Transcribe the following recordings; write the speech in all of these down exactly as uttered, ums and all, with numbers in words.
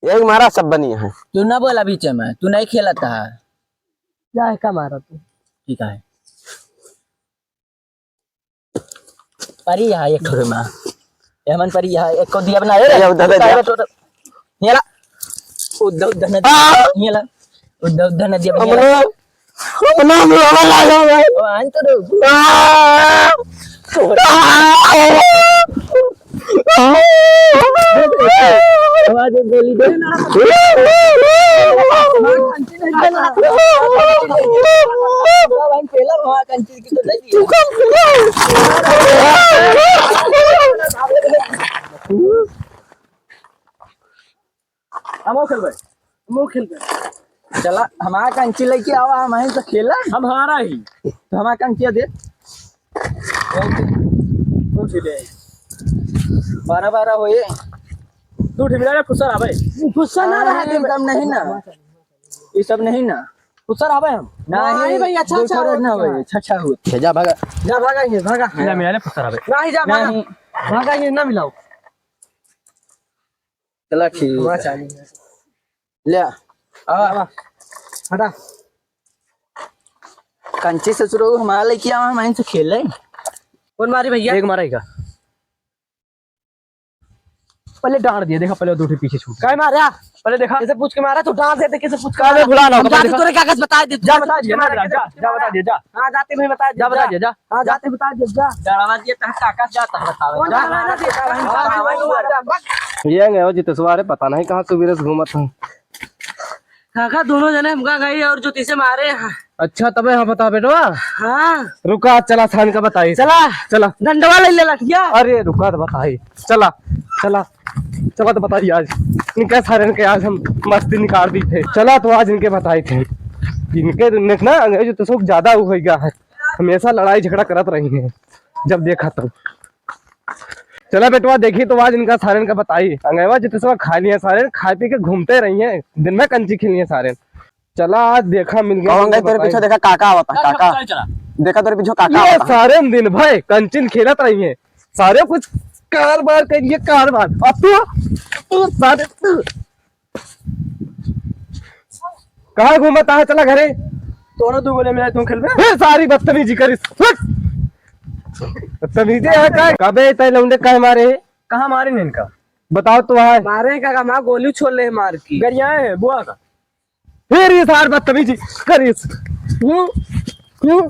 यही मारा सब बनी है। तू ना बोला बीच में, तू नहीं खेलत है। जा, का मारा तू? ठीक है। परी यहाँ एक ठो मा। ये मन परी यहाँ एक को दिया बना, ए, ये उधर दे दिया। उधर, उधर। ये ला। उधर, उधर न दिया। आ! ये ला। उधर, उधर न दिया बना। अमलो। अमलो, अमलो, अमलो, अमलो। ओ, आन तो दो। आ! आवाज एक गोली दे। हमहू खेलबे, हमहू खेलबे। चला, हमार कंची लेके आवा, हम से खेला। हम हारा ही। तो हमार कंचिया दे। कौन सी दे? बारह बारह होए। दू ठे मिला रे, फुसर आवे। फुसर ना रहा अरे, दे। कम नहीं ना। ये सब नहीं ना। फुसर आवे हम। नहीं, नहीं भाई, अच्छा, दू अच्छा, ठे ना अच्छा। होए, अच्छा, अच्छा हो। जा भागा। जा भागा ये, भागा। मिला, मिला रे, फुसर आवे। नहीं, जा भागा। नहीं। भागा ये ना मिलाओ। चला ठीक हुआ है। चालू है। ले आ। आवा। हटा। कंची ससुरो हमारा लेके आवा, हम इनसे खेले। कौन मारी भैया? एक मारा ही का। पहले डांड दिया, देखा पहले दो ठे पीछे छूट। काय मारा? पहले देखा। कैसे पूछ के मारा? तू डांड देते, कैसे पूछ के अरे मारा? भुला ना, हम पहले जाते देखा। तोरे कागज बता दे, जा बता दिया, जा, जा, जा, जा बता दिया, जा। हाँ, जाते भाई बता दिया, जा बता जा। दिया, जा। हाँ, जाते बता दिया, जा। डरावा दिया, तहाँ काका जाता बतावे। कौन जा। डरावा दिया? ये गए हो जितेशवा रे, पता नहीं कहाँ सुबेरे से घूमत हैं। काका, दोनों जने हमका गई और जूती से मारे हैं। अच्छा, तबे हाँ बता बेटवा। हाँ। रुका, चला सारन का बताई। चला। चला। डंडवा ले ले लठिया। अरे रुका तो बताई। चला, चला, चला तो बताई आज। इनके सारन के आज हम मस्ती निकाल दी थे। चला तो आज इनके बताई थे। इनके, इनके ना अंग्रेज तो सब ज्यादा हो गया है। हमेशा लड़ाई झगड़ा करत रही हैं, जब देखा तब। चला बेटवा, देखी तो आज इनका सारन का बताई। अंगेवा जितेशवा खा लिए सारे, खाए पी के घूमते रही हैं, दिन में कंची खेली हैं सारे। चला आज देखा मिल गया कौन तुमको गए तेरे बताई। पीछे देखा काका आवता, चल, काका। चल, चला। देखा तेरे पीछे काका ये आवता। सारे दिन भाई कंचिन खेलत रही हैं, सारे कुछ कारबार करिए कारबार। अब तू, तू सारे तू। कहाँ घूमत है? चला घरे। तोरा दू गोले मिला, तू खेलबे? फिर सारी बदतमीजी करिस। हट। बदतमीजी है का? कबे तय लौंडे काहे मारे? कहाँ मारे ने इनका? बताओ तो भाई। मारे का, का माँ गोली छोड़ ले मार की। गरियाए है बुआ का। फिर ये सार बदतमीजी करिस। हम्म, हम्म।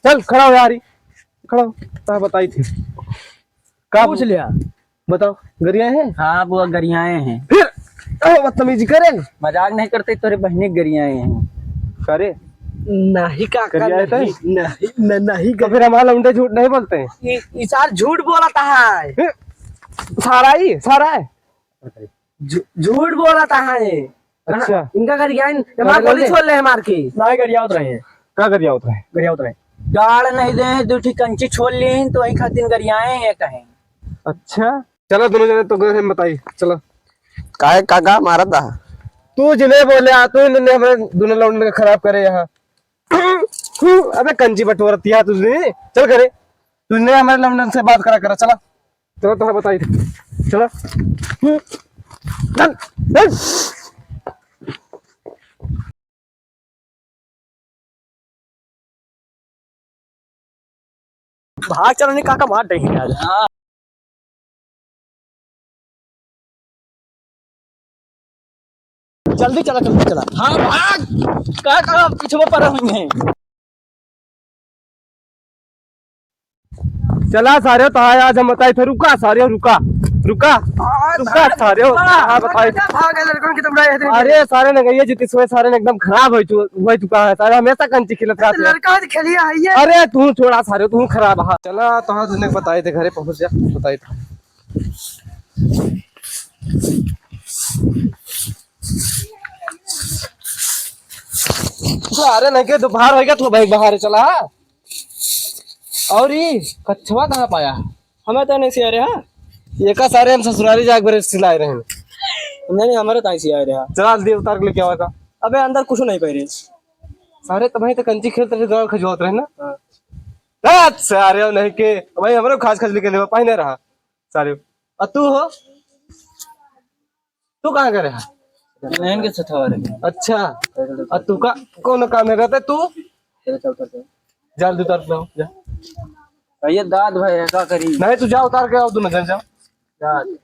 चल खड़ा हो यारी, खड़ा हो। का बताई थी? का पूछ लिया? बताओ, गरियाए हैं? हाँ, वो गरियाए हैं। फिर ओ, बदतमीजी करे। मजाक नहीं करते, तोरे बहिनी गरियाए हैं। करे? नहीं काका, गरियाए तो? नहीं, नहीं, न-, नहीं तो करे। फिर हमारा लौंडे झूठ नहीं बोलते हैं? ये, ये सार झूठ बोलता है। फिर सारा ही, सारा है। झू-, झूठ बोलता है। अच्छा। इनका गरियाए, हमारा अरे गोली लौंडे। छोड़ ले मार के। नहीं, गरियावत रहे हैं। का गरियावत रहे? गरियावत रहे। गाड़ नहीं दे, दू ठी कंची छोड़ ली, तो वही खातिर गरियाए हैं कहें। अच्छा, चला दोनों जने तो गए हैं बताई, चला। काहे काका मारत बा? तू जिन्हें बोले आ, तू इन्होंने हमारे दोनों लौंडन का खराब करे यहाँ। अबे कंची बटोरती है तुझने, चल करे। तुझने हमारे लौंडन से बात करा करा, चला। चला तो बताई थे, चला। चल, चल। भाग चला, नहीं काका मार देंगे आज। हाँ। जल्दी चला, जल्दी चला। हाँ, भाग। काका पीछे पड़ा हुई है। चला सारे, तो हाँ, आज हम बताई थे, रुका सारे, रुका, रुका, हाँ, रुका सारे, हाँ, बताई। भाग है लड़कन की तुम रहे थे। अरे सारे ने कहिए जितिस हुए, सारे ने एकदम खराब हो चु-, हो चुका है, सारे हमेशा कंची खेलत रहते हैं। लड़का तो खेलिए है ये। अरे तू छोड़ा सारे, तू खराब है। चला तो हाँ, तुमने बताई थे, घरे पहुँच जा, बताई थे। सारे नहीं के दोपहर हो गया, तो भाई बाहर चला। और ई कच्छवा कहाँ पाया? हमें तो नहीं सिया रहा। ये का सारे हम ससुरारी जाके बरे सिलाए रहे हैं। नहीं, नहीं, हमारे ताई सिया रहा। चला, जल्दी उतार के लेके आवा का। अबे, अंदर कुछ नहीं पहरे। सारे तब तो कंची खेलते रहे, गाँव खजुआत रहे ना। हाँ। अच्छा, अरे नहीं के, भाई, हमरो खास खजली के लेवा, पाई नहीं रहा। सारे, आ तू हो? तू कहाँ करे है? इनके सथवा रहे। अच्छा, आ तू का कौन काम है रहता तू? जल्दी उतर के आओ, जा। भैया दाद भाई है, का करी? नहीं, तू जा, उतार के आओ, दोनों जन जाओ। दाद।